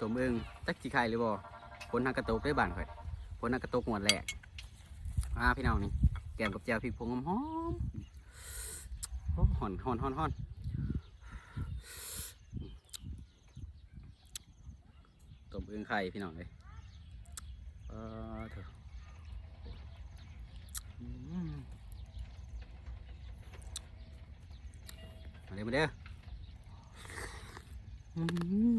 ຕົ້ມອຶ່ງ ຈັກຊິໄຄຫຼືບໍ່? ຝົນຫາກະຕົກເດ້ບ້ານຂ້ອຍ ຝົນຫາກະຕົກງວດແລກ. ມາພີ່ນ້ອງ ນີ້ ແກມກັບແຈ່ວພິກຜົງຫອມໆ. ໂອ້ ຮ້ອນໆໆໆ. ຕົ້ມອຶ່ງໄຂ່ພີ່ນ້ອງເອີຍ. ປາດໂທ້ ອືມ ມາເດີ ມາເດີ. ອືມ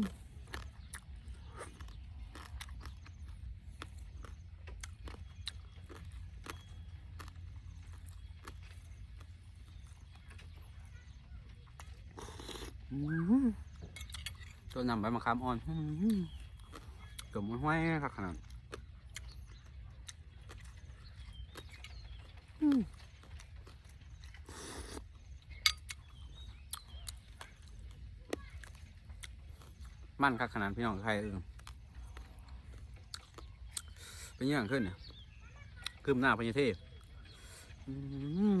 ອືມ ຕົ້ນນ້ຳໃບມະຂາມອ່ອນ ອືມ ຕົ້ມຫ້ວຍໆ ຄັກຂະໜາດ. ອືມ ມັນຄັກຂະໜາດພີ່ນ້ອງ ໄຂ່ອຶ່ງ. ເປັນຫຍັງຂຶ້ນນີ້? ຄືມໜ້າພະຍາເທບ. ອືມ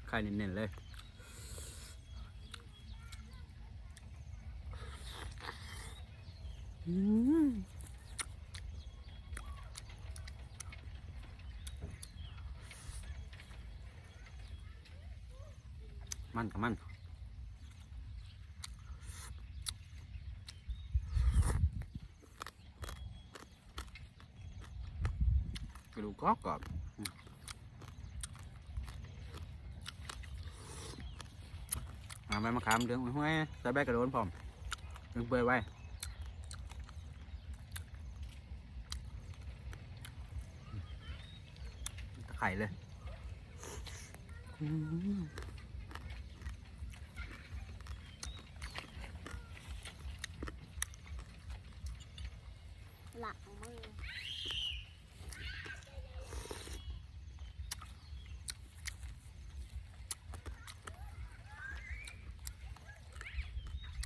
ໄຂ່ເນັ້ນໆເລີຍ. ອືມ ມັນກະມັນ ກະດູກກອບໆ. ອືມ ອ່າ ໃບມະຂາມເຫຼືອງຫ້ວຍໆ ໃສ່ໃບກະໂດນພ້ອມ ຈຶ່ງເປື່ອຍໄວ. ຕະໄຄເລີຍ. ອືມ ລະມື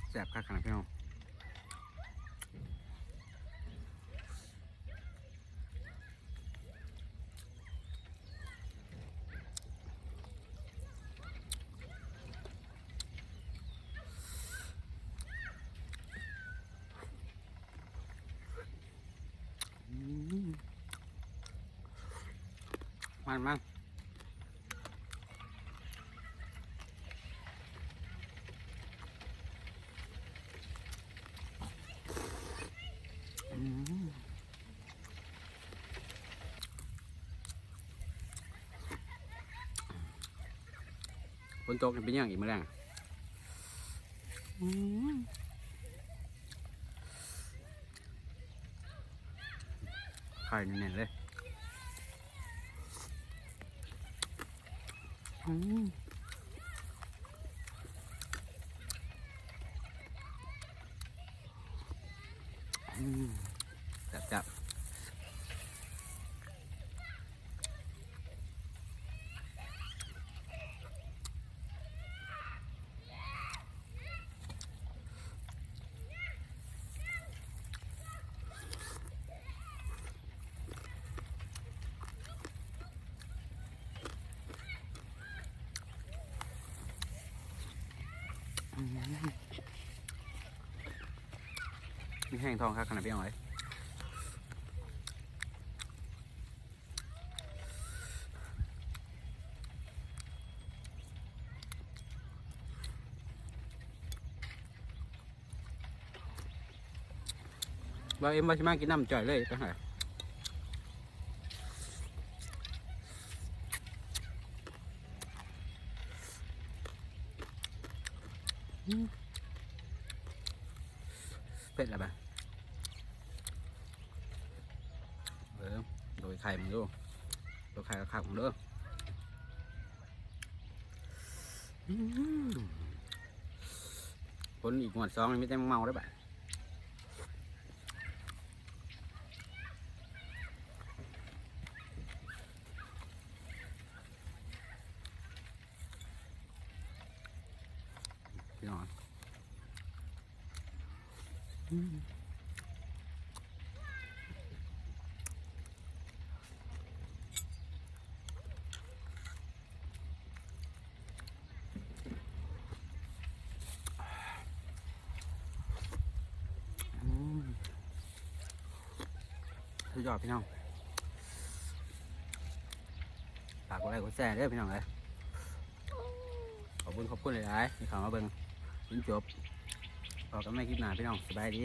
ແຊບຄັກຂະໜາດພີ່ນ້ອງ. ອືມ ມັນໆ ອືມ. ຝົນຕົກນີ້ເປັນຫຍັງອີກມື້ແລງ? ອືມ ໄຂ່ແໜ້ນໆເລີຍ. ອືມ ອືມ ແຊບໆ. ອືມ ມີແຮງທ້ອງຄັກຂະໜາດ ພີ່ນ້ອງເອີຍ. ບ່າວເອັມວ່າຊິມາກິນນ້ຳຈ່ອຍເລີຍ ຈັ່ງໃດ? ອືມ ເຜັດລະບາດ. ເອີ ໂດຍໄຂ່ເບິ່ງດູ ໂດຍໄຂ່ຄັກໆເບິ່ງເດີ. ອືມ ຝົນອີກງວດສອງ ມີແຕ່ໝາກເມົາເດີບາດ. ພີ່ນ້ອງ ອືມ ອືມ. สุดยอดพี่น้อง ฝากกดไลค์กดแชร์เด้อพี่น้องเอ้ย ขอบคุณขอบคุณหลายๆที่เข้ามาเบิ่งจนจบ พบกันใหม่คลิปหน้าพี่น้อง สบายดี